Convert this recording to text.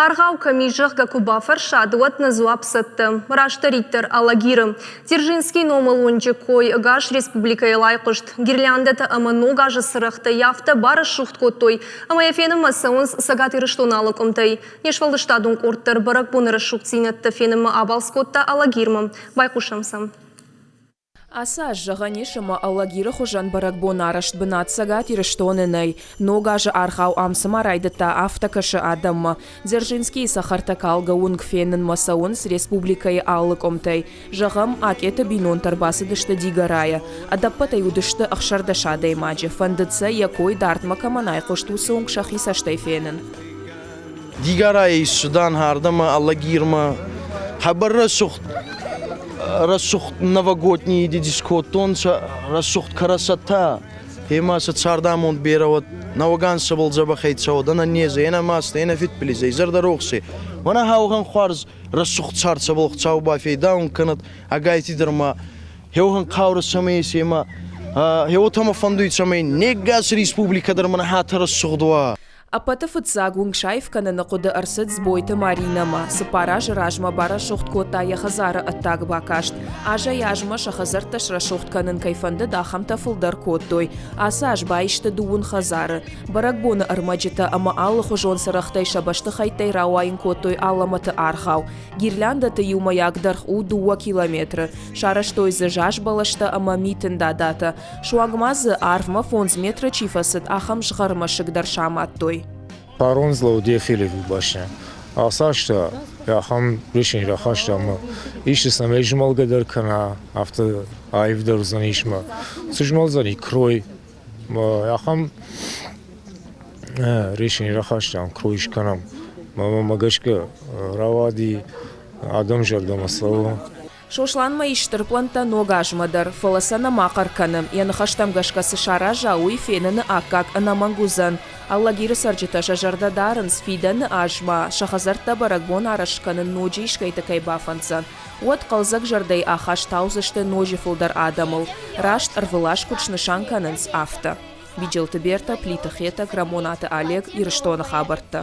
Аргъау кӕм ис, зӕгъгӕ, куы бафӕрсат, уӕд нӕ дзуапп цӕттӕ. Растдӕриддӕр Алагиры. Дзержинскийы номыл уынджы кой ӕгас республикӕйыл айхъуыст. Гирляндӕтӕ ӕмӕ Ног азы цырӕгътӕ йӕ афтӕ барӕсугъд кодтой, ӕмӕ йӕ фенынмӕ цӕуынц Цӕгат Ирыстоны алы къуымтӕй. Не сфӕлдыстадон къорд дӕр бӕрӕгбоны рӕсугъддзинӕдтӕ фенынмӕ абалц кодта Алагирмӕ. Байхъусӕм сӕм. Ацы аз зӕгъӕн ис, ӕмӕ Алагиры хуызӕн бӕрӕгбон арӕзт бынат Цӕгат Ирыстоны нӕй. Ног азы аргъау ам цыма райдыдта, афтӕ кӕсы адӕммӕ. Дзержинскийы цӕхӕртӕ калгӕ уынг фенынмӕ цӕуынц республикӕйы алы къуымтӕй. Зӕгъӕм, Акъеты бинонтӕ ӕрбацыдысты Дигорайӕ. Ӕдӕппӕтӕй уыдысты 16 адӕймаджы. Фӕндыд сӕ, йӕ кой дардмӕ кӕмӕн айхъуыст, уыцы уынг сӕхи цӕстӕй фенын. Дигорайӕ ссыдан ардӕмӕ Алагирмӕ. Хъӕбӕр рӕсугъд рӕсугъд новогодний дискодтонцӕ, рӕсугъд красота. Ӕма сӕ цардамонд берӕ уӕд, нӕуӕган сӕбӕл дзӕбӕхӕй цӕуӕд, ӕнӕнезӕй, ӕнӕмаст, ӕнӕфидбилизӕй, зӕрдӕрохсӕй. Мӕнӕ гьӕугъӕн хуарз рӕсугъд цард сӕбӕл Хуцау бафедаун кӕнӕд, ӕгайтидӕр ма хеуӕн хъаурӕ цӕмӕй ес ӕма хеуотӕмӕ фӕндуй, цӕмӕй не гас республикӕ дӕр мӕнӕ хатӕ рӕсугъд уа. Ӕппӕты фыццаг уынг саив кӕныны хъуыды ӕрцыд Дзбойты Маринӕмӕ. Цыппар азы размӕ барӕсугъд кодта йӕ хӕдзары ӕддаг бакаст. Азӕй-азмӕ сӕ хӕдзӕрттӕ срӕсугъд кӕнын кӕй фӕндыд, ахӕмтӕ фылдӕр кодтой. Ацы аз баисты дыууын хӕдзары. Бӕрӕгбоны ӕрмӕджытӕ ӕмӕ алыхуызон цырӕгътӕй сӕ бӕстыхӕйттӕй рауайын кодтой алӕмӕты аргъау. Гирляндӕты иумӕйаг дӕргъ у дыууӕ километры. Сарӕзтой дзы заз бӕлӕстӕ ӕмӕ митын дадатӕ. Суанг ма дзы арвмӕ фондз метры чи фӕцыд, ахӕм згъӕр мӕсыг дӕр самадтой. Фарон Злаудехилеви башня. Ацы азтӕ ахӕм решени рахаста ӕмӕ исты цӕмӕй змӕлгӕ дӕр кӕна, афтӕ аивдӕр уыдзӕнис мӕ цы змӕлдзӕни крой. Ахӕм решени рахастам, крой скӕнӕм. Мӕ гӕсгӕ рауади адӕм зӕрдӕмӕ цӕуы. Сосланмӕ ис стыр пълӕнттӕ ног азмӕ дӕр, фӕлӕ сӕ нӕма хъӕр кӕны. Йӕ ныхӕстӕм гӕсгӕ цы сараза, уый феныны аккаг ӕнӕмӕнг уыдзӕн. Алагиры цӕрджытӕ сӕ зӕрдӕ дарынц, фидӕны аз ма сӕ хӕдзӕрттӕ бӕрӕгбон арӕзт кӕнын ноджы искӕйты кӕй бафӕнддзӕн. Уӕд хъӕлдзӕг зӕрдӕйы ахаст таудзысты ноджы фылдӕр адӕмыл, раст ӕрвылаз куыд снысан кӕнынц, афтӕ. Биджелты Бертӕ, Плиты Хетӕг, Рӕмонаты Олег, Ирыстоны хабӕрттӕ.